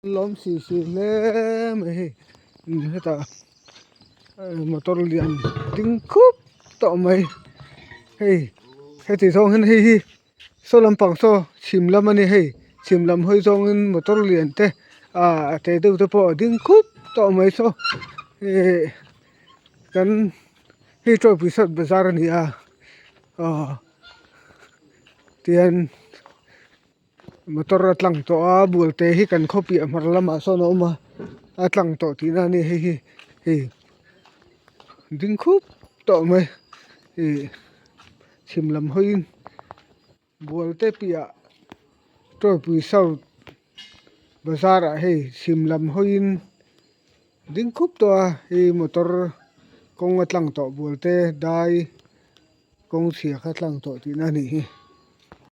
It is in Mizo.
Lawm si si hle mai hei hetah motor lian ding khup tawh mai hei heti zawng hian hei hi saw lampang saw chhim lam a ni hei chhim lam hawi zawngin motor lian te ah te deuh te pawh a ding khup tawh mai saw ihh kan hei tawipui sawt bazar a ni a aw tihian. Motor a tlang tawh a bual te hi kan khaw piah hmar lamah sawn a awm a a tlang tawh tihna a ni hei hi hei ding khup tawh mai ih chhim lam hawiin bual te piah tawipui south bazar ah hei chhim lam hawiin ding khup tawh a hei motor kawng a tlang tawh bual te dai kawng chhia kha tlang tawh tihna a nih hi.